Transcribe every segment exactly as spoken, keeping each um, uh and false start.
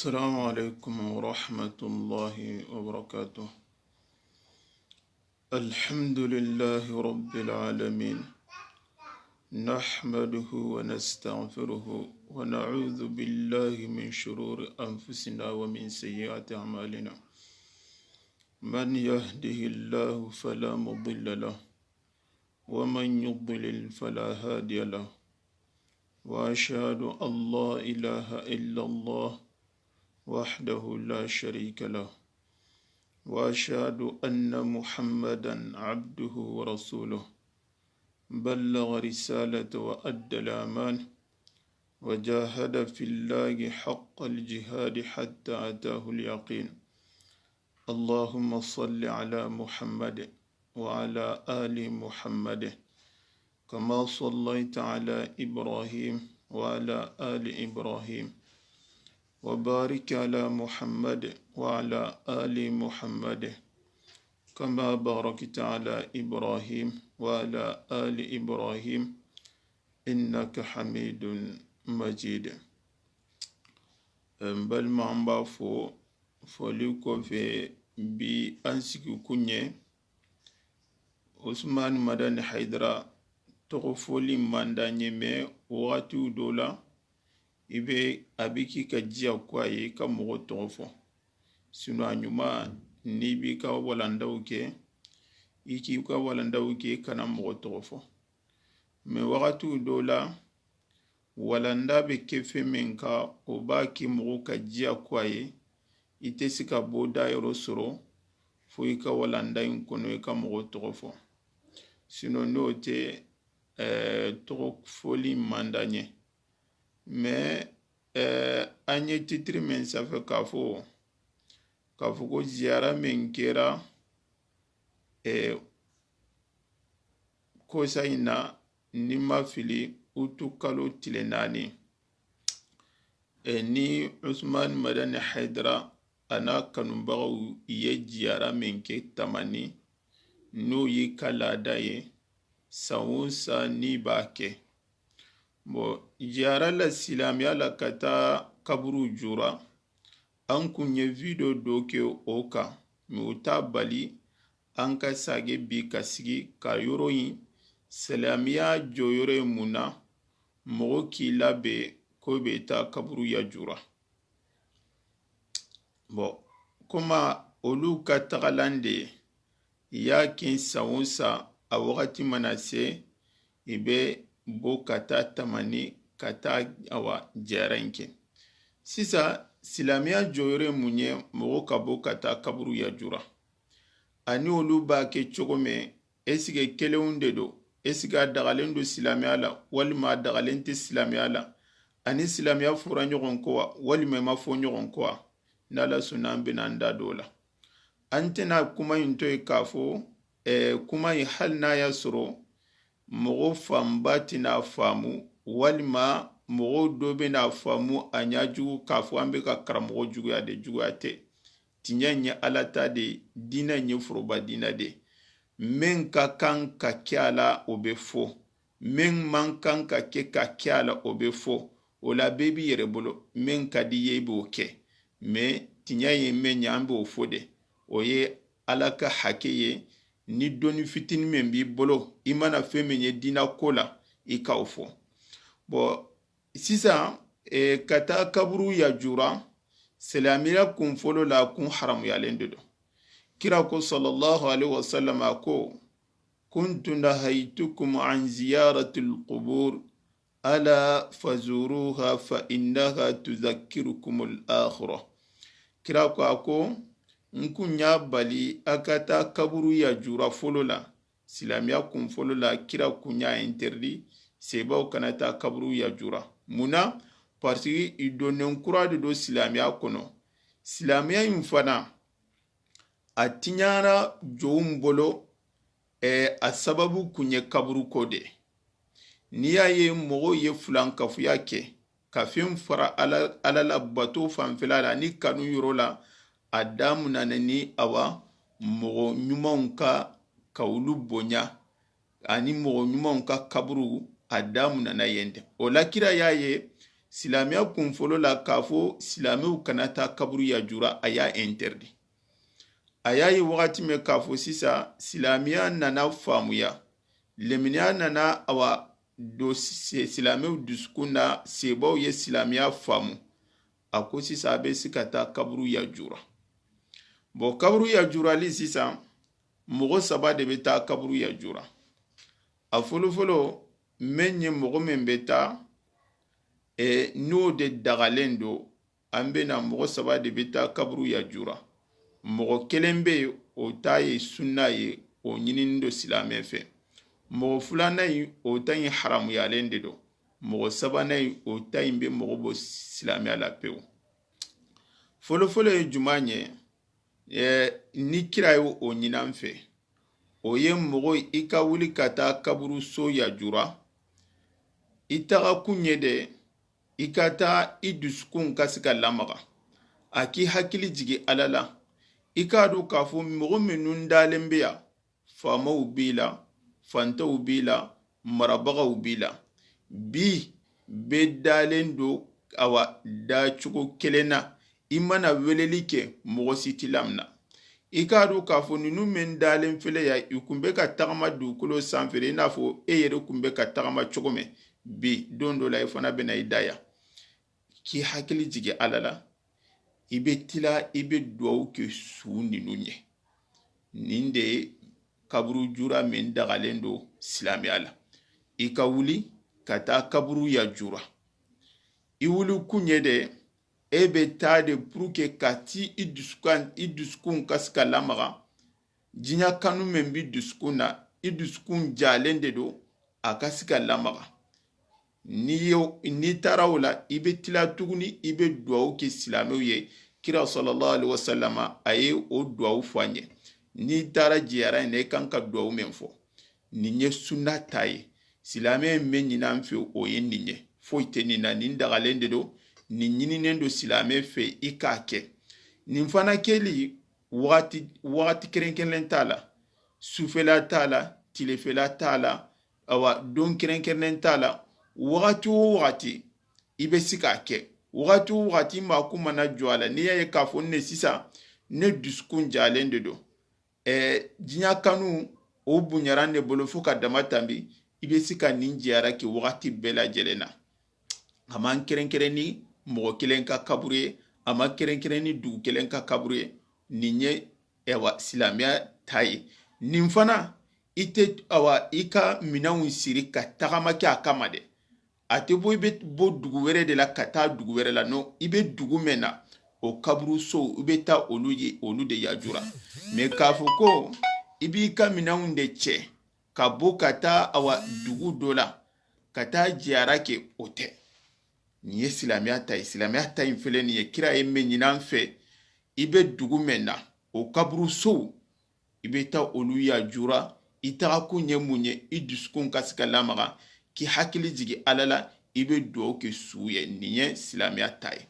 السلام عليكم ورحمة الله وبركاته. الحمد لله رب العالمين. نحمده ونستغفره ونعوذ بالله من شرور أنفسنا ومن سيئات أعمالنا. من يهده الله فلا مضل له، ومن يضلل فلا هادي له. وأشهد أن لا إله إلا الله وحده لا شريك له، وأشهد أن محمدا عبده ورسوله، بلغ رسالة وأدى الأمانة، وجاهد في الله حق الجهاد حتى أتاه اليقين. اللهم صل على محمد وعلى آل محمد، كما صليت على إبراهيم وعلى آل إبراهيم، وبارك على محمد وعلى آل محمد، كما باركت على إبراهيم وعلى آل إبراهيم، إنك حميد مجيد. N balima, an b'a fo, foli kofe, bi an sigi kuɲe, Usman Madani Haidara, toxo foli manda ɲeme. Waxatiw do la, i be a bi ki ka jiya ko a ye ka moxo toxo fo. Sinon a ɲuma, ni bi ka walandaw ke, i ki ka walandaw ke, kana moxo toxo fo. Mais waxatiw do la, walanda be ke fe men ka, o ba ke moxo ka jiya ko a ye, i te si ka bo dayoro soro, fo i ka walanda in kono i ka moxo toxo fo. Sinon n'o te, eh, toxo foli manda ɲe. Mais, eh, an ye titre men safe ka fo, ka fo ko ziyara men kera, eh, kosa ina, ni ma fili, utu kalo tile naani. E, ni Usman Madani Haidara a na kanunbagaw ye ziyara men ke tamani, n'o yi ka laada ye, san wo san ni b'a ke. Bon, ziyara la silamiya la ka ta kaburu jura, an kun ye video do ke o kan, mais o ta bali an ka sage bi ka sigi ka yoro yi, silamiya joyore muna, moxo kila be ko be ta kaburu ya jura. Bon, kuma olu ka tagalande, ya kin san wo san a waxati mana se, i be bo ka ta tamani ka ta awa jaranke. Sisa silamiya joyore munye moxo ka bo ka ta kaburu ya jura. Ani olu ba ke cogo me, est-ce que kelenw de do? Est-ce que a dagalen do silamiya la, walima a dagalen te silamiya la? Ani silamiya fura ɲɔgɔn ko wa, walima i ma fo ɲɔgɔn ko wa? N'Ala sɔnna, an bɛna an da don o la. An tɛna kuma in to yen k'a fɔ, eh, kuma in hali n'a y'a sɔrɔ mɔgɔ fanba tɛna faamu, walima mɔgɔ dɔ bɛna faamu a ɲɛ jugu k'a fɔ an bɛ ka karamɔgɔ juguya de, juguya tɛ. Tiɲɛ in ye Ala ta de ye, diinɛ in ye foroba diinɛ de ye. Min ka kan ka kɛ a la, o bɛ fɔ. Min man kan ka kɛ, ka kɛ a la, o bɛ fɔ. O la, bɛɛ b'i yɛrɛ bolo. Min ka di i ye, i b'o kɛ. Mais tiɲɛ ye min ye, an b'o fɔ de. O ye Ala ka hakɛ ye. Ni dɔnni fitinin min b'i bolo, i mana fɛn min ye diinɛ ko la, i k'o fɔ. Bon, sisan, eh, ka taa kaburu ya jura, silamɛya kun fɔlɔ la, kun haramuyalen de don. Kira ko, sallallahu alaihi wasallam, a ko, "Kuntu nahaytukum an ziyaratil qubur, ala fazuruha fa innaha tuzakkirukumul akhirah." Kira ko, a ko, "N kun y'a bali a ka taa kaburu ya jura fɔlɔ la." Silamɛya kun fɔlɔ la, kira kun y'a interdit, sebaw kana taa kaburu ya jura. Mun na? Parce que i donnen kura de don silamɛya kɔnɔ. Silamɛya in fana, a tiɲana jɔnw bolo, eh, a sababu kun ye kaburu ko de. N'i y'a ye mɔgɔw ye fulankafuya kɛ, ka fɛn fara Ala, Ala la bato fanfɛla la, ni kanu yɔrɔ la, a damunana ni awa mɔgɔ ɲumanw ka, ka olu bonya, ani mɔgɔ ɲumanw ka kaburu, a damunana yen de. O la kira y'a ye, Silaamiya kun folo la, k'a fo silaamiw kana taa kaburu ya jura, a y'a interdit. A y'a yi waxati me k'a fo sisa, silaamiya nana faamuya. Leminiya nana a wa do se-, silaamiw dusukun na, sebaw ye silaamiya faamu. A ko sisa, a be si ka taa kaburu ya jura. Bon, kaburu ya jurali sisa, moxo saba de be taa kaburu ya jura. A folo folo, men ye moxo men be taa, e, n'o de dagalen do, an be na moxo saba de be taa kaburu ya jura. Moxo kelen be, o ta ye sunna ye, o ɲinini do silaame fe. Moxo filanan yi, o ta yi haramuyalen de do. Moxo sabanan yi, o ta yi be moxo bo silaamiya la pewu. Folo folo ye juma ye, e, ni kira ye o ɲinan fe. O ye moxo, i ka wuli ka taa kaburu so ya jura. I taxa kun ye de, i ka taa i dusukun kasi ka lamaxa. A k'i hakili jigi Ala la. I k'a dɔn k'a fo moxo mennu dalen be ya, faamaw b'i la, fantaw b'i la, marabagaw b'i la. Bi be dalen do a wa da cogo kelen na. I mana weleli ke, moxo si ti lamina. I k'a dɔn k'a fo ninnu men dalen fele ya, i kun be ka taxama dugukolo sanfere, i n'a fo e yere kun be ka taxama cogo men. Bi, don do la, i fana be na i da ya. K'i hakili jigi Ala la, i be tila, i be duwawu ke su ninnu ye. Nin de ye kaburu jura men dagalen do silaamiya la. I ka wuli ka taa kaburu ya jura. I wuli kun ye de, e be taa de pour que ka ti i dusukan, i dusukun kasi ka lamaxa. Jiɲa kanu men bi dusukun na, i dusukun jalen de do, a kasi ka lamaxa. Ni yo, ni taara o la, i be tila tuguni, i be duwawu ke silamew ye. Kira sallallahu alaihi wasallama, a ye o duwawu fo an ye. Ni taara jiyara ne kan ka duwawu men fo. Nin ye sunna ta ye. Silame me ɲinan fe, o ye nin ye. Foyi te nin na, nin dagalen de do, nin ɲininen do silame fe, i ka ke. Nin fana keli, waxati, waxati kerenkerenen t'a la, sufela t'a la, tilefela t'a la, awa, don kerenkerenen t'a la, waxati o waxati, i be si ka ke. Waxati o waxati, i ma ku mana jo a la, n'i y'a ye k'a fo ne sisa, ne dusukun jalen de do. Eh, jiɲa kanu, o buɲaran de bolo fo ka dama tanbi, i be si ka nin jiyara ke waxati bɛɛ lajɛlen na. A man kerenkerenni moxo kelen ka kaburu ye, a man kerenkerenni dugu kelen ka kaburu ye, nin ye, ewa, silamiya ta ye. Nin fana, i te, awa, i ka minanw siri ka tagama ke a kama de. A te bo, i be bo dugu wɛrɛ de la ka taa dugu wɛrɛ la, no, i be dugu men na, o kaburu so, i be taa olu ye, olu de yajura. Mais k'a fɔ ko i b'i ka minanw de cɛ ka bɔ ka taa, awa, dugu dɔ la, ka taa ziyara kɛ, o tɛ. Nin ye silamiya ta ye. Silamiya ta in filɛ nin ye, kira ye mɛ ɲinan fɛ, i bɛ dugu mɛn na, o kaburu sow, i bɛ taa olu yajura, i taga kun ye mun ye? I dusukun ka se ka lamaga, k'i hakili jigin Ala la, i bɛ dugawu kɛ su ye. Nin ye silamiya ta ye.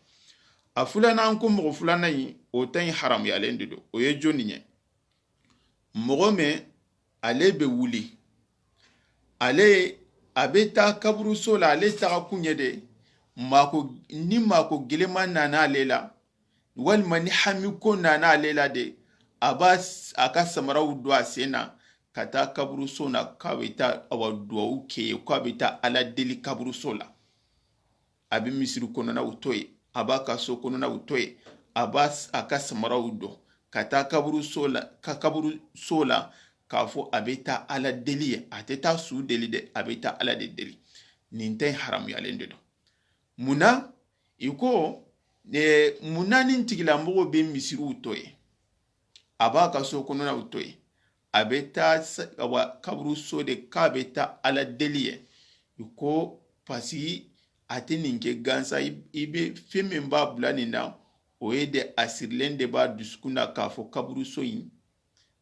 A filanan ko, mɔgɔ filanan in, o ta in haramuyalen de don. O ye jɔni ye? Mɔgɔ mɛ, ale bɛ wuli. Ale, a bɛ taa kaburuso la, ale taga kun ye de, maako, ni maako gɛlɛnma nana ale la, walima ni hami ko nana ale la de, a b'a s-, a ka samaraw don a sen na, ka taa kaburuso na, k'a bɛ taa, awa, duwawu kɛ ye, k'a bɛ taa Ala deli kaburuso la. A bɛ misiri kɔnɔnaw to yen, a b'a ka so kɔnɔnaw to yen, a b'a s-, a ka samaraw don, ka taa kaburuso la, ka kaburuso la, k'a fɔ a bɛ taa Ala deli ye, a tɛ taa su deli dɛ, a bɛ taa Ala de deli. Nin ta in haramuyalen de don. Munna? I ko, eh, munna nin tigilamɔgɔ bɛ misiriw to yen? A b'a ka so kɔnɔnaw to yen. A bɛ taa sa-, awa, kaburuso de, k'a bɛ taa Ala deli ye. I ko, parce que a tɛ nin kɛ gansa, i, i bɛ fɛn min b'a bila nin na, o ye de, a sirilen de b'a dusukun na k'a fɔ kaburuso in,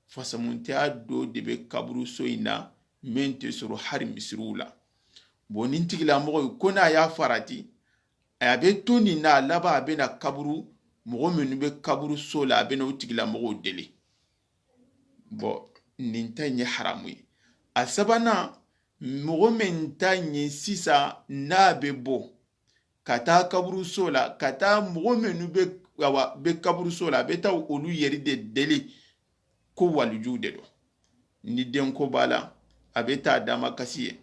fasamunteya dɔ de bɛ kaburuso in na, min tɛ sɔrɔ hali misiriw la. Bon, nin tigilamɔgɔ, ko n'a y'a farati, a bɛ to nin na, a laban a bɛ na kaburu, mɔgɔ minnu bɛ kaburuso la, a bɛ na o tigilamɔgɔw deli. Bon, nin ta in ye haramu ye. A sabanan, mɔgɔ min ta in ye sisan, n'a bɛ bɔ, ka taa kaburu so la, ka taa moxo menu be, awa, be kaburu so la, a be taa olu yeri de deli, ko waliju de do. Ni den ko bala, a be taa dama kasiye,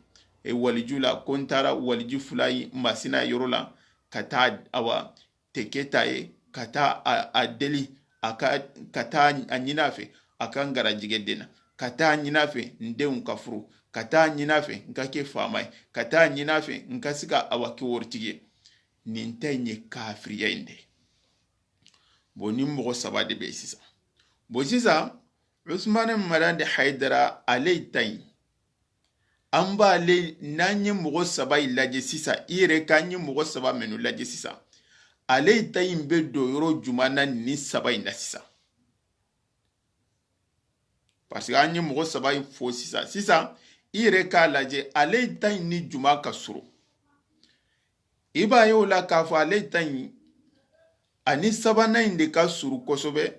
e, waliju la, ko n taara waliji fulayi masina yoro la, ka taa, awa, teke ta ye, ka taa a, a deli, a ka, ka taa a ɲini a fe, a ka n gara jige dena, ka taa a ɲini a fe, n denw ka furu, ka taa a ɲini a fe, n ka ke faama ye, ka taa a ɲini a fe, n ka sika awa ke worotigi ye. Nin ta ɲi kafiriya inde. Bon, ni moxo saba de be sisa. Bon, sisa, Usmane Marandi Haydara, ale ta ɲi. An ba le, n'an ye moxo saba in lajɛ sisan, i yɛrɛ k'an ye moxo saba menu lajɛ sisan. Ale ta in bɛ don yɔrɔ jumɛn na ni saba in na sisan? Parce que an ye moxo saba in fɔ sisan. Sisan, i yɛrɛ k'a lajɛ, ale ta in ni jumɛn ka surun? I b'a ye o la k'a fɔ ale ta in, ani sabanan in de ka surun kosɛbɛ.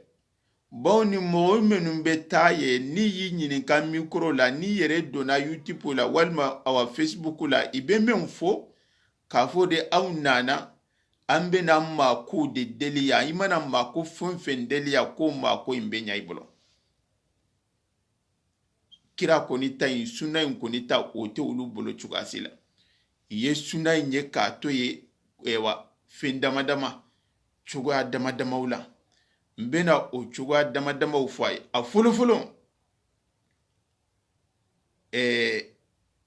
Bawo ni mɔgɔ minnu bɛ taa ye, n'i y'i ɲininka mikoro la, n'i yɛrɛ donna YouTube la walima awa Facebook la, i bɛ min fɔ, k'a fɔ de, aw nana, an bɛna maako de deli yan. I mana maako fɛn o fɛn deli yan, k'o maako in bɛ ɲa i bolo. Kira kɔni ta in, sunna in kɔni ta, o tɛ olu bolo cogoya si la. I ye sunna in ye k'a to ye, ewa, fɛn dama dama, cogoya dama damaw la. N bɛna o cogoya dama damaw fɔ a ye. A fɔlɔ fɔlɔ, ɛɛ,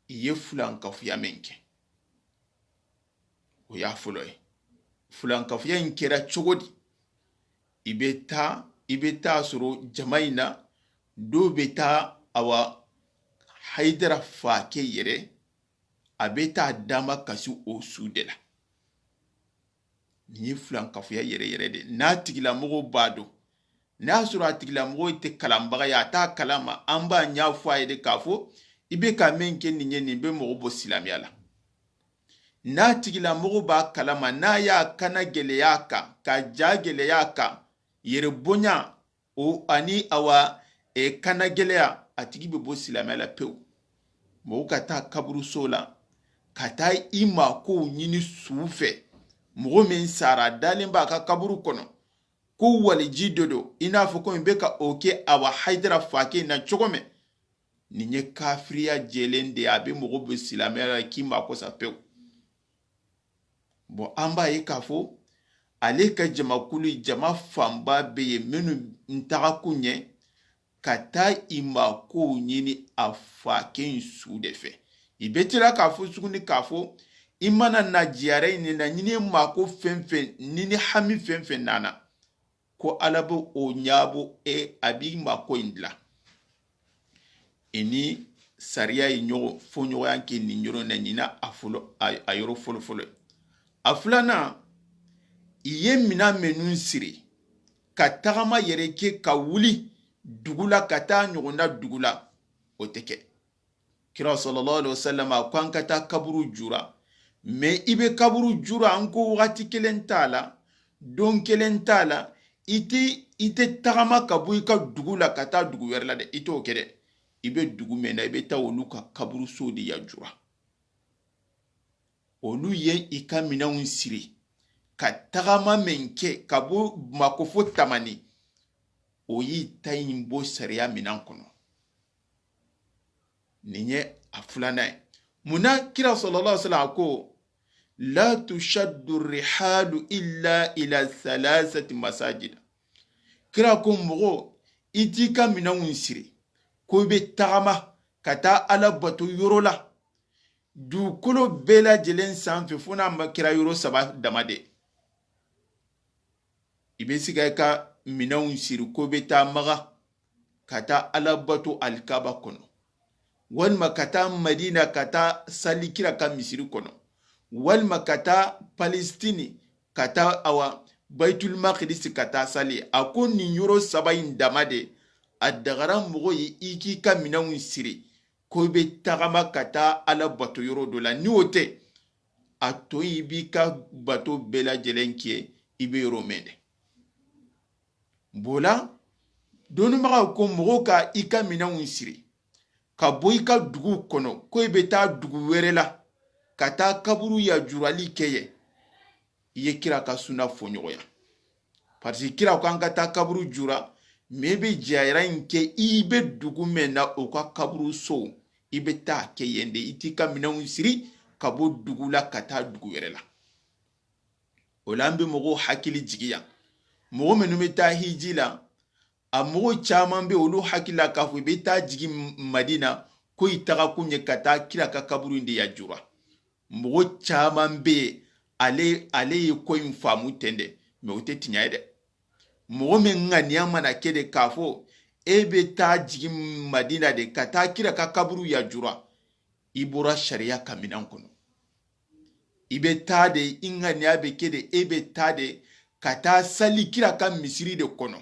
i ye fulankafuya min kɛ. O y'a fɔlɔ ye. Fulankafuya in kɛra cogo di? I bɛ taa, i bɛ taa sɔrɔ jama in na, dɔw bɛ taa, awa, Hayidara fa kɛ yɛrɛ, a bɛ taa dama kasi o su de la. Nin ye fulankafuya yɛrɛ yɛrɛ de. N'a tigilamɔgɔ b'a dɔn, n'a sɔrɔ a tigilamɔgɔ tɛ kalanbaga ye, a t'a kalama, an b'a ɲɛfɔ a ye de k'a fɔ, i bɛ ka min kɛ nin ye, nin bɛ mɔgɔ bɔ silamɛya la. N'a tigilamɔgɔ b'a kalama, n'a y'a kana gɛlɛya kan, ka ja gɛlɛya kan, yɛrɛ bonya, o ani awa, e, kana gɛlɛya, a tigi bɛ bɔ silamɛya la pewu. Mɔgɔ ka taa kaburuso la, ka taa i ma kow ɲini su fɛ. Mɔgɔ min sara, dalen b'a ka kaburu kɔnɔ, ko waliji dɔ don, i n'a fɔ ko in bɛ ka o kɛ awa Hayidara fa kɛ in na cogo min. Nin ye kafiriya jɛlen de ye, a bɛ mɔgɔ bɔ silamɛya la k'i ma kosa pewu. Bon, an b'a ye k'a fɔ, ale ka jamakulu, jama fanba bɛ yen, minnu n taga kun ye, ka taa i ma kow ɲini a fa kɛ in su de fɛ. I bɛ tila k'a fɔ tuguni k'a fɔ, i mana na jiyara in na, ɲini ma ko fɛn fɛn, ni ni hami fɛn fɛn nana, ko Ala bɛ o ɲɛbɔ, e, a b'i ma ko in dilan. I ni sariya ye ɲɔgɔn fɔ ɲɔgɔnya kɛ nin yɔrɔ in na, ɲina a fɔlɔ, a, a yɔrɔ fɔlɔ fɔlɔ. A filanan, i ye minɛn minnu siri, ka tagama yɛrɛ kɛ, ka wuli dugu la, ka taa ɲɔgɔnda dugu la, o tɛ kɛ. Kira sallallahu alaihi wasallam a ko an ka taa kaburu jura. Mais i bɛ kaburu jura, an ko wagati kelen t'a la, don kelen t'a la, i tɛ, i tɛ tagama ka bɔ i ka dugu la ka taa dugu wɛrɛ la dɛ, i t'o kɛ dɛ. I bɛ dugu min na, i bɛ taa olu ka kaburuso de ya jura. Olu ye i ka minɛnw siri, ka tagama min kɛ, ka bɔ Bamakɔ fo Tamani, o y'i ta in bɔ sariya minɛn kɔnɔ. Nin ye a filanan ye. Munna Kira sallallahu alaihi wasallam a ko, "La tushaddu rihalu illa ila thalathati masajid." Kira ko, mɔgɔ, i t'i ka minɛnw siri, ko i bɛ tagama ka taa Ala bato yɔrɔ la, dugukolo bɛɛ lajɛlen sanfɛ, fo n'a ma kɛra yɔrɔ saba dama de. I bɛ se ka i ka minɛnw siri ko bɛ taa Maga, ka taa Ala bato Alikaba kɔnɔ, walima ka taa Madina, ka taa sali Kira ka misiri kɔnɔ, walima ka taa Palestine, ka taa awa Baitul Maqdis, ka taa sali. A ko nin yɔrɔ saba in dama de, a dagara mɔgɔ ye i k'i ka minɛnw siri, ko i bɛ tagama ka taa Ala bato yɔrɔ dɔ la. Ni o tɛ, a to i b'i ka bato bɛɛ lajɛlen kɛ, i bɛ yɔrɔ mɛn dɛ. Bola, dɔnnibagaw ko mɔgɔ ka i ka minɛnw siri, ka bɔ i ka dugu kɔnɔ, ko i bɛ taa dugu wɛrɛ la, ka taa kaburu ya jurali kɛ ye. I ye kira ka suna fo ɲogoya. Parce que kira ko an ka ta kaburu jura, me be jayra in ke i be dugu me na o ka kaburu so, i be ta ke yende, i ti ka minanw siri ka bo dugu la ka ta dugu were la. O la an be mogo hakili jigiya. Mogo menu me ta hiji la, a mogo caman be olu hakila ka fo i be ta jigi Madina, ko i taga kunye ka ta kira ka kaburu inde ya jura. Mogo caman be ale, ale ye ko in famu tende, me o te tiɲa ye de. Mogo me ŋaniya mana ke de ka fo e be ta jigi Madina de ka ta kira ka kaburu ya jura, i bora sariya kaminan kono. I be ta de, i ŋaniya be ke de, e be ta de ka ta sali kira ka misiri de kono.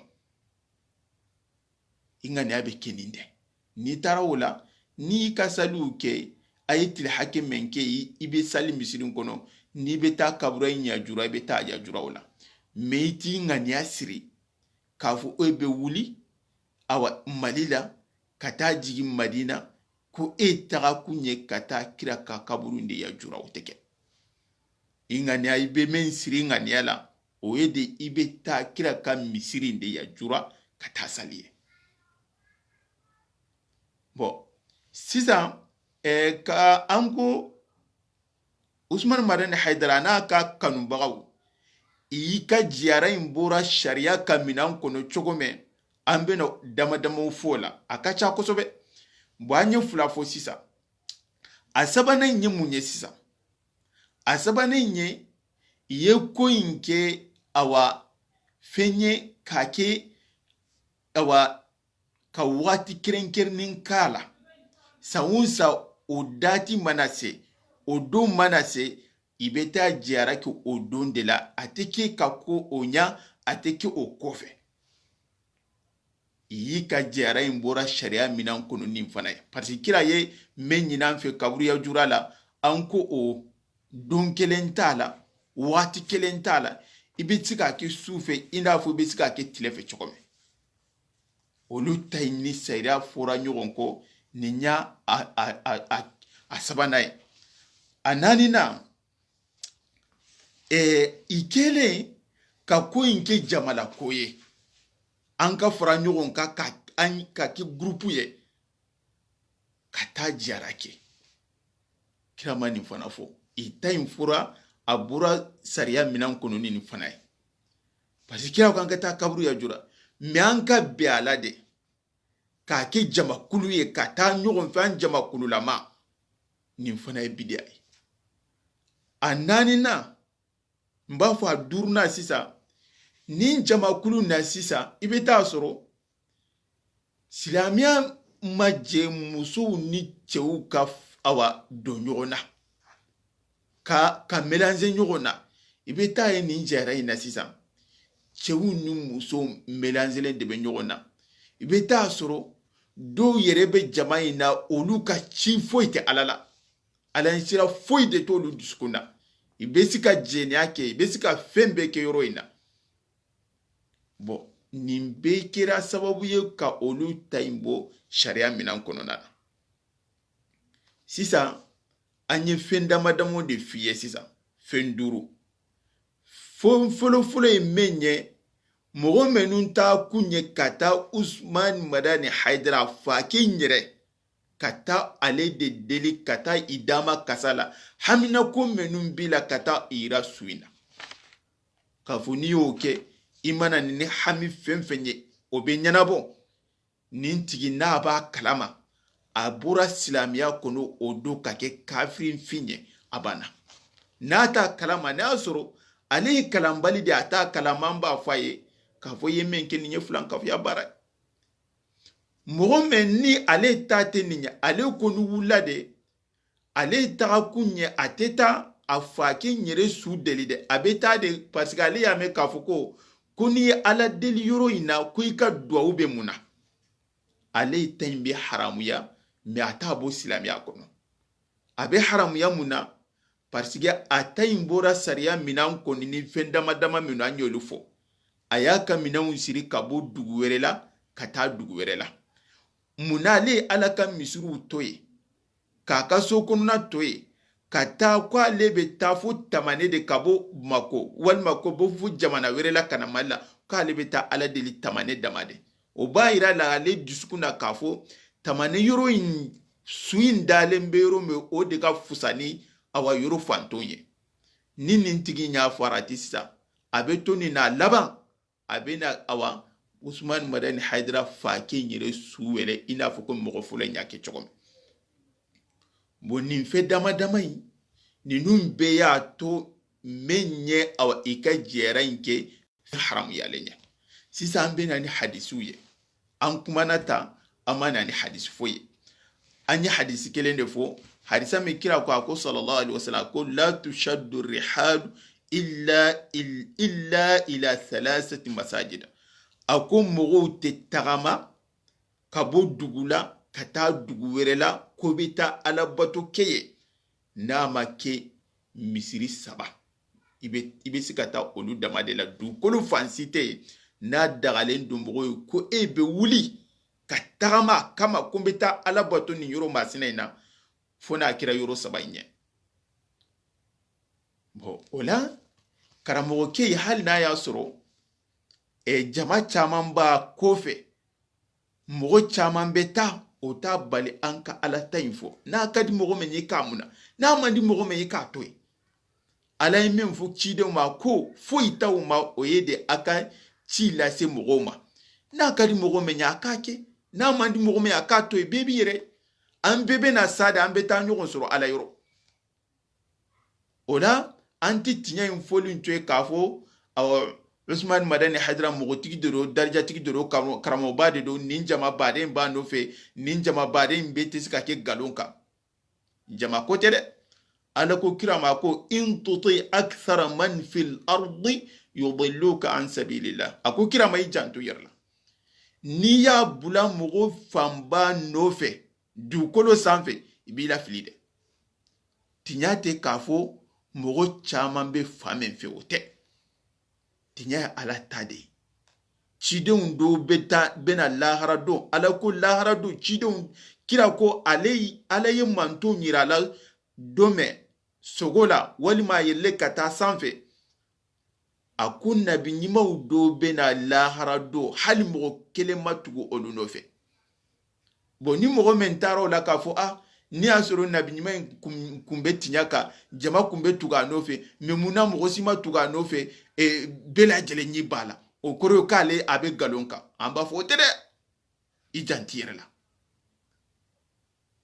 I ŋaniya be keninde. Ni tara wola, ni ka saliw ke, a yi tili hake men ke, i, i be sali misirin kono, ni be ta kabura i ɲa jura, i be ta ya jura wola. Me i ti ŋaniya siri, ka fo o be wuli, awa, Mali la, ka ta jigi Madina, ko e taga kunye ka ta kira ka kaburu inde ya jura o teke. I ŋaniya, i be men siri ŋaniya la, o ye de i be ta kira ka misiri inde ya jura ka ta saliye. Bon, sisan, eh, ka an ko Usman Madani Haidara n'a ka kanubagaw, i yi ka jiyara in bora sariya ka minan kono cogo me, an bena dama dama fo la, a ka ca kosɛbɛ. Bon, an ye fula fo sisan. A sabanan ye mun ye sisan? A sabanan ye, i ye ko in ke awa fɛn ye ka ke awa ka wati kerenkerenin kala. Sawun sa o dati mana se, o don mana se, i be ta jiyara ke o don de la, a te ke ka ko o ɲa, a te ke o kofe. I yi ka jiyara in bora sariya minan kono nin fana ye. Parce que kira ye men ɲinan fe kaburiya jura la, an ko o don kelen ta la, wati kelen ta la, i be se ka ke su fe, i n'a fo i be se ka ke tile fe cogo me. Olu ta yi ni sariya fora ɲogon ko, ni ɲa a, a, a, a, a sabana ye. A nani na, e, i kele ka ko in ke jamala ko ye. An ka fara ɲogon ka, ka, an, ka ke groupe ye. Ka ta jara ke. Kira ma nin fana fo. I ta in fura, a bura sariya minan kono ni nin fana ye. Parce que kira ko an ka ta kaburu ya jura. Mais an ka be ala de. Ka ke jamakulu ye, ka ta ɲogon fe an jamakulu lama. Nin fana ye bidiya ye. A nani na, n b'a fɔ a duruna sisan, ni jamakulu na sisan, i be taa sɔrɔ, silamiya ma je musow ni cɛw ka f-, awa, don ɲɔgɔn na. Ka, ka mélanger ɲɔgɔn na. I be taa ye nin jara in na sisan. Cɛw ni musow mélangelen de be ɲɔgɔn na. I be taa sɔrɔ, dɔw yɛrɛ be jama in na, olu ka ci foyi tɛ Ala la. Ala sira foyi de t'olu dusukun na. I be se ka jɛnɛya kɛ, i be se ka fɛn bɛɛ kɛ yɔrɔ in na. Bon, nin bɛɛ kɛra sababu ye ka olu ta in bɔ sariya minan kɔnɔna na. Sisan, an ye fɛn dama dama de f'i ye sisan, fɛn duuru. Fo fɔlɔ fɔlɔ ye mɛn ye, mɔgɔ mɛnu ta kun ye ka taa Usman Madani Haidara fa ke n yɛrɛ, ka taa ale de deli ka taa i dama kasa la, hamina ko mɛnu b'i la ka taa i yira su in na. K'a fɔ n'i y'o kɛ, i mana ni hami fɛn fɛn ye, o bɛ ɲɛnabɔ. Nin tigi n'a b'a kalama, a bɔra silamiya kɔnɔ o don ka kɛ kafirin fin ye, a banna. N'a t'a kalama, n'a y'a sɔrɔ ale ye kalanbali de, a t'a kalama, an b'a fɔ a ye, k'a fɔ i ye min kɛ nin ye filan kafuya baara. Mɔgɔ mɛ ni ale ta tɛ nin ye, ale kɔni wulila de, ale taga kun ye, a tɛ taa a fa ke n yɛrɛ su deli dɛ. A bɛ taa de, parce que ale y'a mɛn k'a fɔ ko, ko n'i ye Ala deli yɔrɔ in na, ko i ka duwawu bɛ mun na? Ale ta in bɛ haramuya, mais a t'a bɔ silamiya kɔnɔ. A bɛ haramuya mun na? Parce que a ta in bɔra sariya minan kɔni ni fɛn dama dama minnu an y'olu fɔ. A y'a ka minanw siri ka bɔ dugu wɛrɛ la, ka taa dugu wɛrɛ la. Mun na ale ye Ala ka misiriw to yen, k'a ka so kɔnɔna to yen, Ka ta ko ale be ta fo tamane de ka bo Mako, walima ko bo fo jamana were la kana Mali la, ko ale be ta Ala deli tamane dama de. O ba yira la ale dusukun na ka fo tamane yoro in su in dalen be yoro me o de ka fusani awa yoro fanton ye. Ni nin tigi ɲa farati sisan, a be to ni na laban, a be na awa Usman Madani Haidara fa ke ɲere su wele, i n'a fɔ ko mogo fula ɲa ke cogo min. Bon, nin fe dama dama yi, ninun be ya to men ɲe awa i ka jera in ke haramu yale ɲa. Sisan an be na ni hadisiw ye. An kumana ta, an ma na ni hadisi fo ye. An ye hadisi kelen de fo. Hadisa min kira ko, a ko sallallahu alaihi wasallam, ko la tushaddu rihalu illa, il-, illa ila thalathati masajida. A ko mogow te tagama ka bo dugu la ka ta dugu were la, ko be ta Ala bato ke ye. N'a ma ke misiri saba, i be, i be si ka ta olu dama de la. Dukolo fansi te n'a dagalen don mogo ye, ko e be wuli ka tagama kama, ko n be ta Ala bato ni yoro masina in na, fo n'a kira yoro saba in ɲe. Bon, o la, karamogo ke yi, hali n'a ya soro, e, jama caman ba kofe, mogo caman be ta, o ta bali an ka Ala ta in fo. N'a ka di mogo me ɲi ka muna, n'a man di mogo me ɲi ka toyi. Ala ye men fo cidenw ma, ko foyi taw ma, o ye de a ka ci lase mogo ma. N'a ka di mogo me ɲi a ka ke, n'a man di mogo me ɲi a ka toyi. Be bi yere, an be be na sada, an be ta ɲogon soro Ala yoro. O la, an ti tiɲa in folin to ye k'a fo, awa, Usman Madani Haidara mogo tigi de do, darija tigi de do, kamo-, karamo ba de do, nin jama baden ba no fe, nin jama baden be te si ka ke galon kan. Jama ko te de. Ala ko kirama ko, in tuti akthara man fil ardi yudilluka an sabilillah. A ko kirama i janto yere la. Ni ya bula mogo fanba no fe, dukolo sanfe, i b'i la fili de. Tiɲa te k'a fo mogo caman be famen fe, o te. Tiɲa ye Ala ta de. Cidenw do be ta, be na lahara do. Ala ko lahara do, cidenw, kira ko ale, Ala ye manto ɲira la do me, sogo la, walima a yelle ka ta sanfe. A ko nabi ɲumanw do be na lahara do, hali mogo kelen ma tugu olu no fe. Bon, ni mogo men taro la k'a fo, a, ni a soro nabi ɲuman in kun, kun be tiɲa ka, jama kun be tuga no fe, me muna mogo si ma tuga no fe, e, bela jele ɲi bala. O koro k'ale a be galon kan. An ba fo o te de. I janti yere la.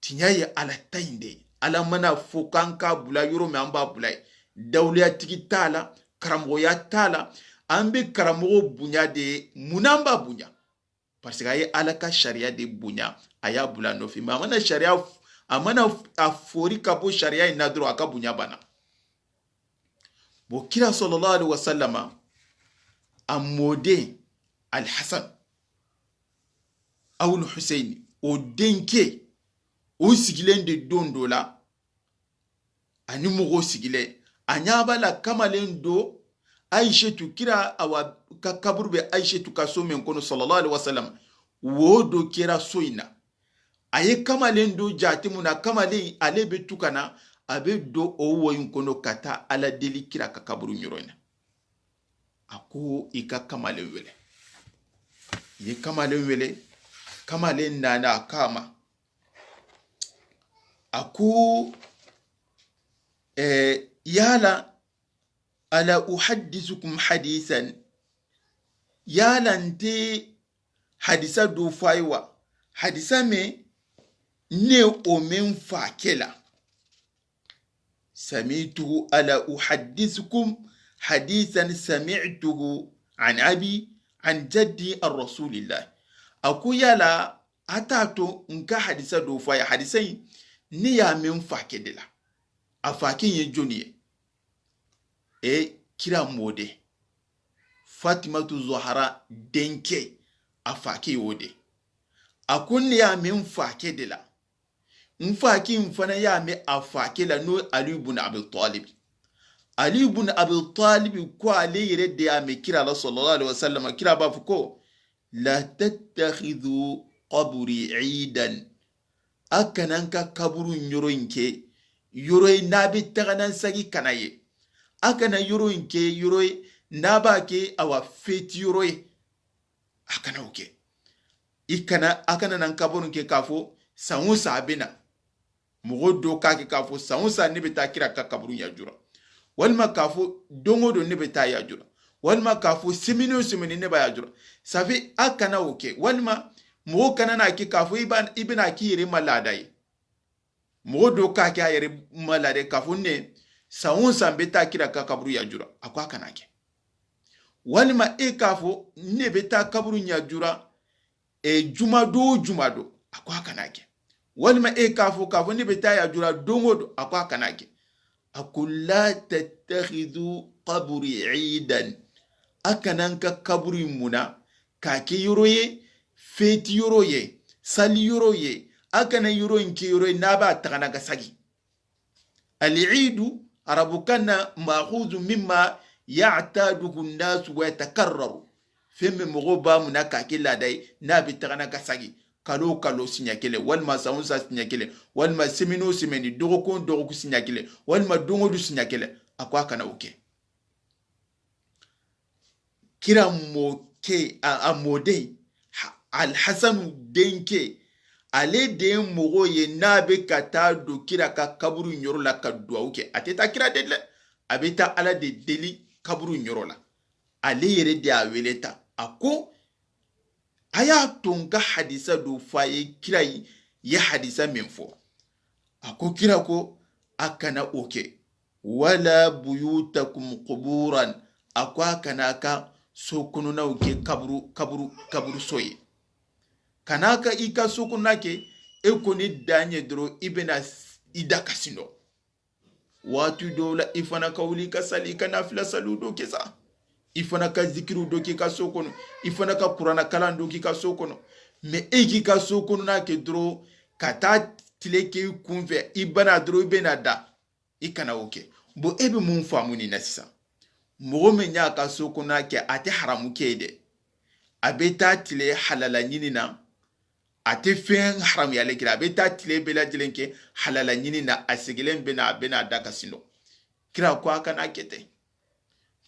Tiɲa ye Ala ta in de. Ala mana fo kan ka bula yoro me, an ba bula ye. Dawliya tigi ta la, karamogoya ta la. An be karamogo buɲa de, muna an ba buɲa? Parce que a ye Ala ka sariya de buɲa, a y'a bula no fe. Mais a mana sariya, a mana a fori ka bo sariya in na doro, a ka buɲa bana. Bon, kira sallallahu alaihi wasallama, a moden Al Hasan, Awul Hussein, o denke, o sigilen de don do la, ani mogo sigilen, a ɲa ba la kamalen do Aishatu, kira awa ka kaburu be Aishatu ka so men kono, sallallahu alaihi wasallam, wo do kera so in na. A ye kamalen do jati muna, kamalen ale be tukana, a be do o woyin kono ka ta Ala deli kira ka kaburu ɲoro in na. A ko i ka kamalen wele. I ye kamalen wele, kamalen nana a kama. A ko, eh, yala, ala uhaddisukum hadisan, yala n te hadisa do fo a ye wa? Hadisa me ne o men fa ke la. Sami'tuhu, ala uhaddisukum hadisan sami'tuhu an abi an jaddi an rasulillah. A ko yala a ta to n ka hadisa do fo a ye? Hadisa in, ne ya men fa ke de la. A fa ke ye joni ye? E, kira mode, Fatimatu Zahra denke, a fa ke o de. A ko ne ya men fa ke de la. N fa ke in fana ya me a fa ke la, no Ali ibn Abi Talib. Ali ibn Abi Talib ko ale yere de ya me kira la sallallahu alaihi wasallam, kira ba fo ko, la tattakhidhu qabri idan. A kana n ka kaburu ɲoro in ke yoroye na be taxanan sagi kana ye. A kana yoro in ke yoroye na ba ke awa feti yoroye. A kana wo ke. I kana, a kana nan kaburun ke ka fo sanwu sa be na. Moxo do ka ke ka fo sanwu sa ne be ta kira ka kaburu ya jura. Walima ka fo dongo do ne be ta ya jura. Walima ka fo semino semini ne ba ya jura. Safi a kana wo ke. Walima moxo kana na ke ka fo i ba, i be na ki yere ma ladaye. Moxo do ka ke a yere ma ladaye ka fo ne sanwu sa be ta kira ka kaburu ya jura. A ko a kana ke. Walima e ka fo ne be ta kaburu ya jura. E juma do juma do, a ko a kana ke. Walima e ka fo ka fo ne be ta ya jura dongo do, a ko a kana ke. A ko la tattakhidhu qabri idan. A kana n ka kaburu muna ka ke yoroye, feti yoroye, sali yoroye. A kana yoro in ke yoroye na ba taxana ga sagi. Al-idu, arabu kanna, ma'khudhu mimma ya'taduhu an-nasu wa yatakarraru. Femme moxo ba muna ka ke ladaye na be taxana ga sagi. Kalo kalo siɲa kele, walima sanwu sa siɲa kele, walima semino semini, doxokun doxoku siɲa kele, walima dongo du siɲa kele. A ko a kana wo ke. Kira mo ke, a, a mo de, Alhasanu denke, ale de moxo ye na be ka ta do kira ka kaburu ɲoro la ka duwawu ke. A te ta kira de le, a be ta Ala de deli kaburu ɲoro la. Ale yere de a wele ta. A ko, a ya to n ka hadisa do fo a ye, kira ye hadisa men fo. A ko kira ko, a kana wo ke. Wala buyutakum quburan. A ko a kana ka sokononaw ke kaburu, kaburu, kaburu soye. Kana ka i ka sokonona ke, e koni daɲe doro i be na s-, i da kasindo. Watu do la i fana ka wuli ka sali, i ka nafila salu do ke sa. I fana ka zikiru do ke ka sokono. I fana ka kurana kalan do ke ka sokono. Mais e ki ka sokonona ke doro, ka ta tile ke kunfe, i bana doro i be na da. I kana wo ke. Bon, e be mun famuni na sisa? Moxo me ɲa ka sokona ke, a te haramu ke de. A be ta tile halala ɲini na. A te fen haramu ya le kira. A be ta tile be lajelen ke halala ɲini na. A segelen be na, a be na da kasindo. Kira ko a kana ke te.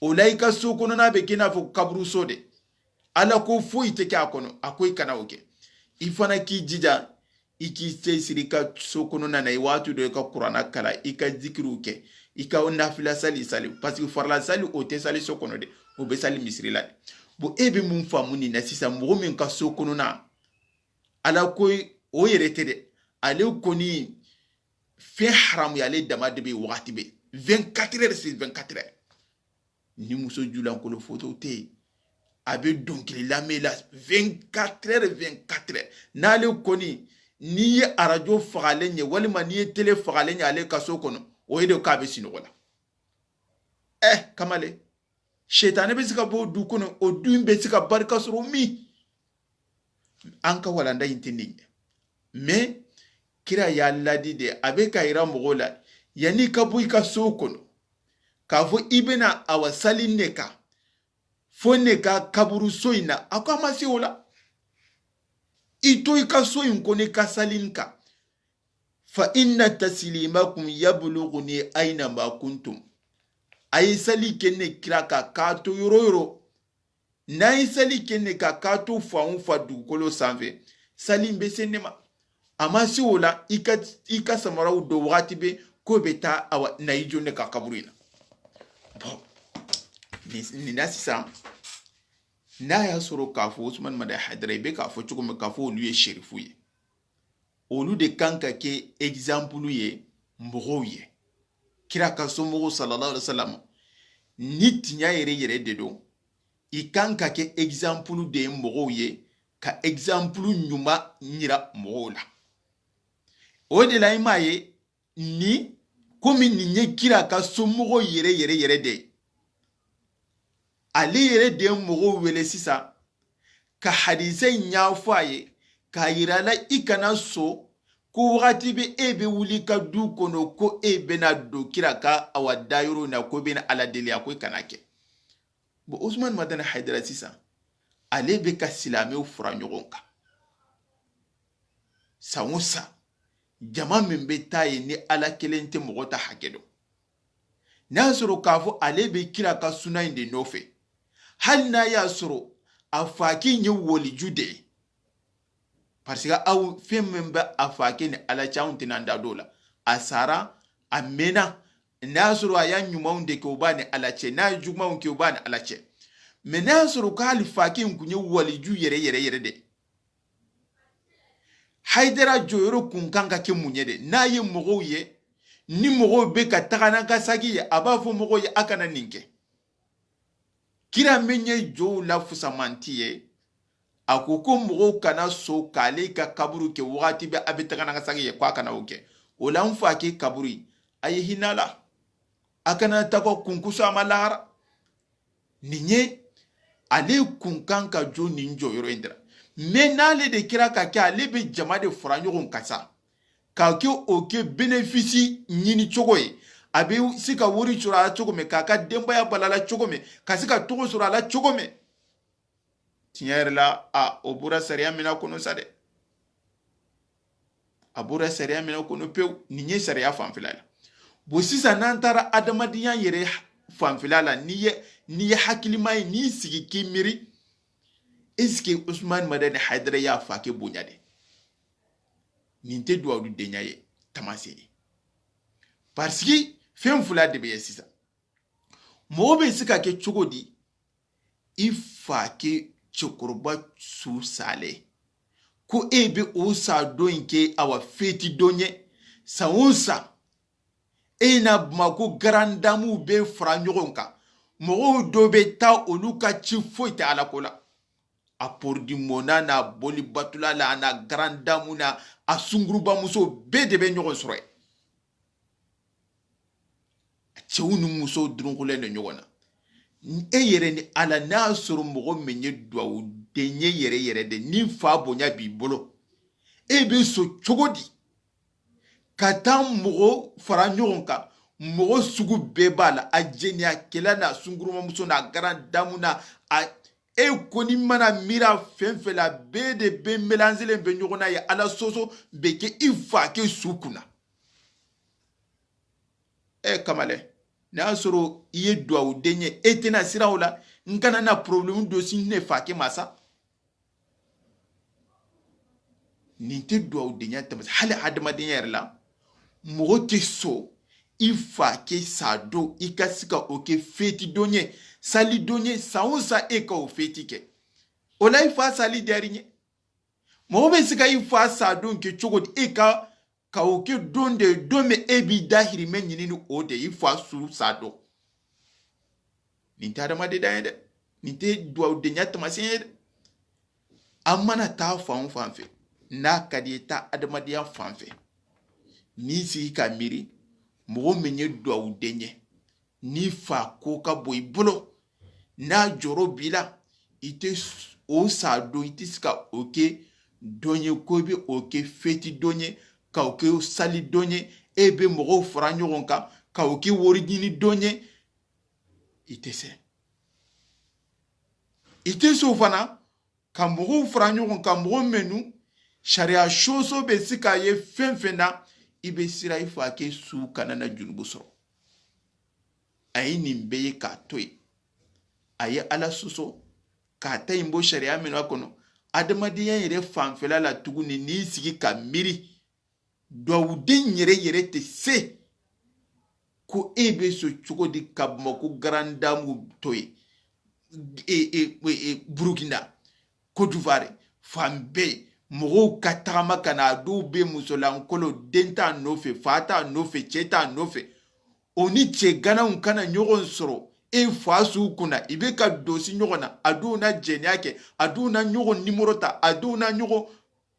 O la i ka sokonona be ke na fo kaburu so de. Ala ko foyi te ke a kono, a ko i kana wo ke. I fana k'i jija, i k'i se siri ka sokonona na, i watu do i ka kurana kala, i ka zikiru ke, i ka nafila sali sali, parce que farala sali o te sali sokono de, o be sali misiri la de. Bon, e be mun famuni na sisa, moxo min ka sokonona, Ala ko o yere te de, ale koni fe haramu ya le dama de be waxati be, vingt-quatre heures sur vingt-quatre heures. Ni muso julankolo foto te, a be donkili lame la vingt-quatre heures, vingt-quatre heures. N'ale koni, n'i ye arajo fagalen ye, walima n'i ye tele fagalen ye ale kaso kono, o ye de k'a be sinogo la. Eh, kamale. Shetane be se ka bo du kono, o du be se ka barika soro mi. An ka walanda intindi. Mais kira ya ladi de, a be ka ira moxo la, yani ka bo i ka so kono. Ka fo i be na awa salin ne ka. Fo ne ka kaburu soyina, a ko a ma si wola. I to i ka soyin ko ne ka salin ka. Fa inna taslimakum yablughuni aina ma kuntum. A yi sali kenne kira ka, ka to yoro yoro. Na yi sali kenne ka, ka to fa un fa dugukolo sanfe. Sali be senne ma. A ma si wola, i ka, i ka samaraw do waxati be, ko be ta awa, na yi jonne ka kaburu ina. Bon. Ni, ni na sisan. Na ya soro ka fo Usman Mada Hadra, i be ka fo cogo min ka fo olu ye sherifu ye. Olu de kan ka ke exemple ye, moxow ye. Kira ka so moxo sallallahu alaihi wasallam, ni tiɲa yere yere de do, i kan ka ke exemple de moxow ye, ka exemple ɲuma ɲira moxow la. O de la i ma ye, ni, komi ni ɲe kira ka so moxo yere yere yere de. Ale yere de moxo wele sisa, ka hadise ɲafo a ye, ka yira la i kana so, ko waxati be e be wuli ka du kono, ko e be na do kira ka awa dayoro na, ko be na Ala deli a ko i kana ke. Bon, Usman Madani Haidara sisa, ale be ka silamew fura ɲoxon ka. San o san, Jama min be ta ye ni Ala kelen tɛ, moxo ta hake do. N'a sɔrɔ k'a fɔ ale be kira ka sunan de nɔfɛ, hali n'a y'a sɔrɔ a faki ye waliju de ye, parce que aw fɛn min bɛ a fake ni Ala cɛ, anw tɛna an da don o la. A sara, a mɛnna. N'a sɔrɔ a y'a ɲumanw de kɛ, o b'a ni Ala cɛ. N'a ye jugumanw kɛ, o b'a ni Ala cɛ. Mais n'a y'a sɔrɔ k'ale fake in kun ye waliju yɛrɛ, yɛrɛ, yɛrɛ de, Hayidara jɔyɔrɔ kun kan ka kɛ mun ye de? N'a ye mɔgɔw ye, ni mɔgɔw bɛ ka taga n'a ka sagi ye, a b'a fɔ mɔgɔw ye, a kana nin kɛ. Kira min ye jɔw la fusamanti ye, a ko ko mɔgɔw kana so k'ale ka kaburu kɛ wagati bɛ a bɛ taga n'a ka sagi ye, ko a kana o kɛ. O la, n fa ke kaburu, a ye hinɛ a la. A kana taga kunkusu a ma lahara. Nin ye, ale kun kan ka jɔ nin jɔyɔrɔ in de la. Mais n'ale de kira ka kɛ, ale bɛ jama de fara ɲɔgɔn kan sa, ka kɛ o kɛ bénéfice ɲini cogo ye. A bɛ se ka wari sɔrɔ a la cogo min, k'a ka denbaya balo a la cogo min, ka se ka tɔgɔ sɔrɔ a la cogo min. Tiɲɛ yɛrɛ la, a, o bɔra sariya min na kono sa dɛ. A bɔra sariya min na kono pewu, nin ye sariya fanfɛla la. Bon, sisan n'an taara adamadenya yɛrɛ fanfɛla la, n'i ye, n'i ye hakilima ye, n'i sigi k'i miiri, est-ce que Usumani Madani Hayidara y'a fa ke bonya de? Nin tɛ duwawu denya ye, tamasere. Parce que fɛn fila de bɛ ye sisan. Mɔgɔ bɛ se ka kɛ cogo di? I fa ke cɛkɔrɔba su salen, ko e bɛ o sa don in kɛ, awa, feti don ye, san o san, e na Bamako garandamu bɛ fara ɲɔgɔn kan, mɔgɔw dɔ bɛ taa, olu ka ci foyi tɛ Ala ko la. A porodi mona na boli batula la, a na garandamu na, a sunguruba muso bɛɛ de bɛ ɲɔgɔn sɔrɔ yen. Cɛw ni musow durunkulen de ɲɔgɔn na. E yɛrɛ ni Ala, n'a sɔrɔ mɔgɔ min ye duwawu den ye yɛrɛ yɛrɛ de, ni fa bonya b'i bolo, e bɛ so cogo di ka taa mɔgɔ fara ɲɔgɔn kan? Mɔgɔ sugu bɛɛ b'a la, a jɛnɛya kɛla na, sungurumamuso na, garandamu na, a, e kɔni mana mira fɛn fɛn la, bɛɛ de bɛ mélange len bɛ ɲɔgɔn na ye. Ala sɔsɔ bɛ kɛ i fa ke su kunna. E kamale, n'a sɔrɔ i ye duwawu den ye, e tɛna siran o la. N kana na problème don si ne fa ke masa. Nin tɛ duwawu denya tamasi, hali hadamadenya yɛrɛ la, mɔgɔ tɛ so i fa ke sa don, i ka se ka o kɛ feti don ye, sali don ye, san o san e ka o feti kɛ. O la, i fa sali dari ye. Mɔgɔ bɛ se ka i fa sa don kɛ cogo di? E ka, ka o kɛ don de, don min e b'i dahirimɛ ɲini ni o de, i fa su sa don. Nin tɛ adamaden dan ye dɛ. Nin tɛ duwawu denya tamasiɲɛ ye dɛ. An mana taa fan o fan fɛ, n'a ka di ye, taa adamadenya fan fɛ. N'i sigi ka miiri, mɔgɔ min ye duwawu den ye, ni fa ko ka bon i bolo, n'a jɔrɔ b'i la, i tɛ s-, o sa don, i tɛ se ka o kɛ don ye, ko i bɛ o kɛ feti don ye, ka o kɛ sali don ye, e bɛ mɔgɔw fara ɲɔgɔn kan, ka o kɛ wari ɲini don ye, i tɛ se. I tɛ se o fana, ka mɔgɔw fara ɲɔgɔn kan, mɔgɔ minnu sariya soso bɛ se k'a ye fɛn fɛn na, i bɛ siran i fa ke su kana na junubu sɔrɔ. A ye nin bɛɛ ye k'a to yen. A ye Ala sɔsɔ, k'a ta in bɔ sariya min a kɔnɔ, adamadenya yɛrɛ fanfɛla la tuguni, n'i sigi ka miiri, duwawuden yɛrɛ yɛrɛ tɛ se ko e bɛ so cogo di ka Bamako garandamu to yen, e, e, e, e, Burukina, Côte d'Ivoire, fan bɛɛ, mɔgɔw ka tagama ka na, a dɔw bɛ musolankolon, den t'a nɔfɛ, fa t'a nɔfɛ, cɛ t'a nɔfɛ. O ni cɛ ganaw kana ɲɔgɔn sɔrɔ, e fa su kunna, i bɛ ka dosi ɲɔgɔn na, a dɔw na jɛnɛya kɛ, a dɔw na ɲɔgɔn nimoro ta, a dɔw na ɲɔgɔn,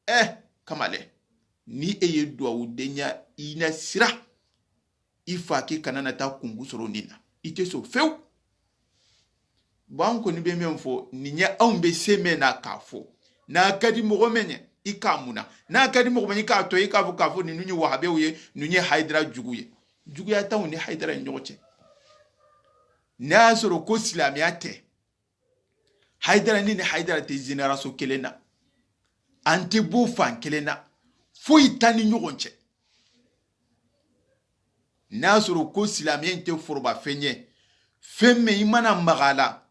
eh, kamale, ni e ye duwawuden ɲa, i na sira, i fa ke kana na taa kunku sɔrɔ nin na, i tɛ so fewu. Bon, an kɔni bɛ min fɔ, nin ye anw bɛ se mɛn na k'a fɔ. N'a ka di mɔgɔ mɛn ye, i k'a munna. N'a ka di mɔgɔ mɛn, i k'a to, i k'a fɔ, k'a fɔ, ninnu ye wahabiyaw ye, ninnu ye Hayidara jugu ye. Juguya t'anw ni Hayidara ni ɲɔgɔn cɛ. N'a y'a sɔrɔ ko silamɛya tɛ, Hayidara ni, ni Hayidara tɛ génération kelen na. An tɛ bɔ fan kelen na. Foyi t'an ni ɲɔgɔn cɛ. N'a sɔrɔ ko silaameye nte foroba feɲe, fɛn me i mana magala,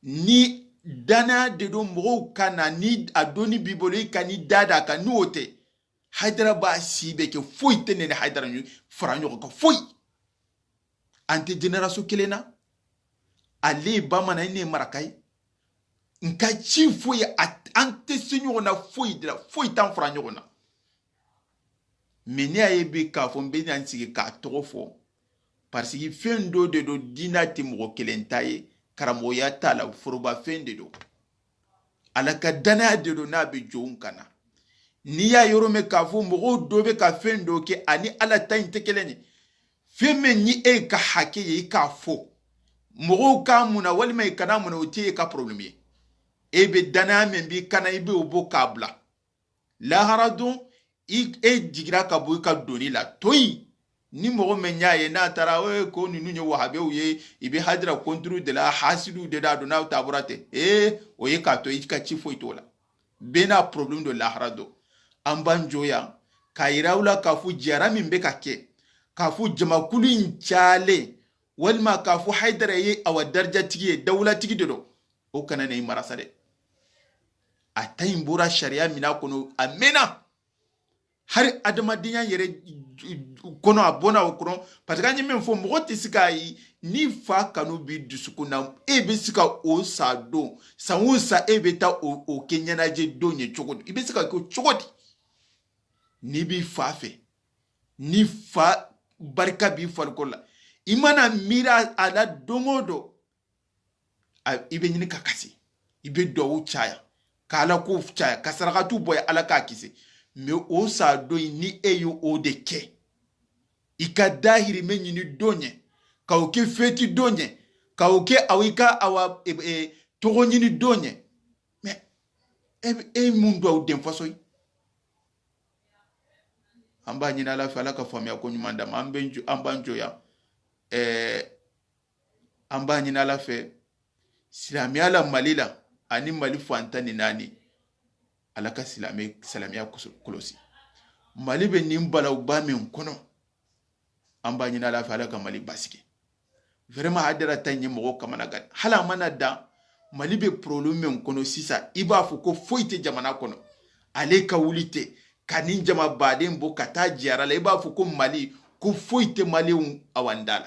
ni dana de do moxow kana, ni a do ni bibolo i ka ni dada ka ni wote. Haydara ba sibe ke foyi tenene Haydara ɲu fara ɲoxo ka foyi. Ante génération kelena. Ale bamana ne marakay. Nka ci foyi at-, ante se ɲoxo na foyi dira, foyi tan fara ɲoxo na. Mais ni a ye be ka fo, n be ɲan sigi ka toxo fo. Parce que fen do de do, dina ti moxo kelen ta ye, karamoxo ya ta la, foroba fen de do. Ala ka danaya de do na be jowun kana. Ni ya yoro me ka fo, moxo do be ka fen do ke, ani Ala ta inte keleni. Fen me ni e ka hake ye, i ka fo. Moxo ka muna, walima i kana muna, o te e ka problème ye. E be danaya men bi kana, i be o bo ka bla. Lahara don, i, e jigira ka bo i ka doni la. Toyi, ni moxo me ɲa ye, na tara, o ye ko ninu ɲe wahabew ye, i be hadira contre de la, hasidu de da do na taburate. E, o ye ka to, i ka ci foyi to la. Be na problème do lahara do. An ban joya, ka irawla ka fu jara min be ka ke. Ka fu jamakulu in cale, walima ka fu Haydara ye awa darja tigi ye, dawla tigi de do. O kana ne i marasa de. A ta in bora sharia mina kono, a mena. Hari adamadenya yere kono, a bona o kono. Parce que an ye men fo, moxo ti sika yi, ni fa kanu bi dusukun na, e be sika o sa don. San o sa e be ta o, o ke ɲanaje don ye cogo di? I be sika ko cogo di? Ni bi fa fe. Ni fa barika bi falko la. I mana mira ala dongo do. A, i be ɲini ka kasi, i be duwawu caya, ka Ala ko caya, ka sarakatu boya Ala ka kise. Mais o sa do ni e yo o de ke, i ka dahiri me ɲini do ɲe, ka o ke feti do ɲe, ka o ke awa i ka awa, e, e, togo ɲini do ɲe. Mais e, e mun duwawu den fasoyi? An ba ɲini Ala fe, Ala ka faamuya ko ɲuman dama, an be njo-, an ban joya. Eh, An ba ɲini Ala fe, silamiya la Mali la, ani Mali fantani nani, Ala ka silame, silamiya kusu-, kolosi. Mali be nin balaw ba men kono, an ba ɲini Ala fe, Ala ka Mali basike. Vraiment, hadara ta ɲe moxo kamana gani. Hala mana da, Mali be problème men kono sisa, i b'a fo ko foyi te jamana kono. Ale ka wuli te, ka nin jama baden bo ka ta jiyara la, i b'a fo ko Mali, ko foyi te Mali awandala.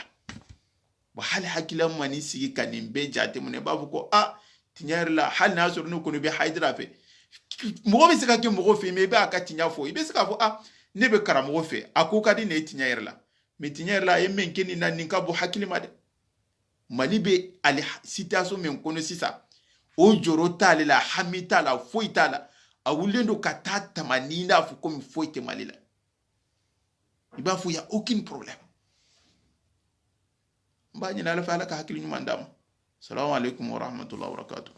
Bon, hali hakila mani sigi ka nin be jate mune, b'a fo ko, a, tiɲa yere la, hali n'a sɔrɔ ne kono be Haydara fe. Moxo be se ka ke moxo fe, mais i be a ka tiɲa fo. I be se ka fo, a, ne be karamoxo fe. A ko ka di ne tiɲa yere la. Mais tiɲa yere la, a ye men ke ni na nin ka bo hakili ma de. Mali be ali situation men kono sisa. O joro ta le la, hami ta la, foyi ta la. A wulen do ka ta tamani na fo comme foyi te Mali la. I b'a fo, y a aucun problème. N ba ɲini Ala fe, Ala ka hakili ɲuman dama. Salamu alaikum wa rahmatullahi wa barakatuh.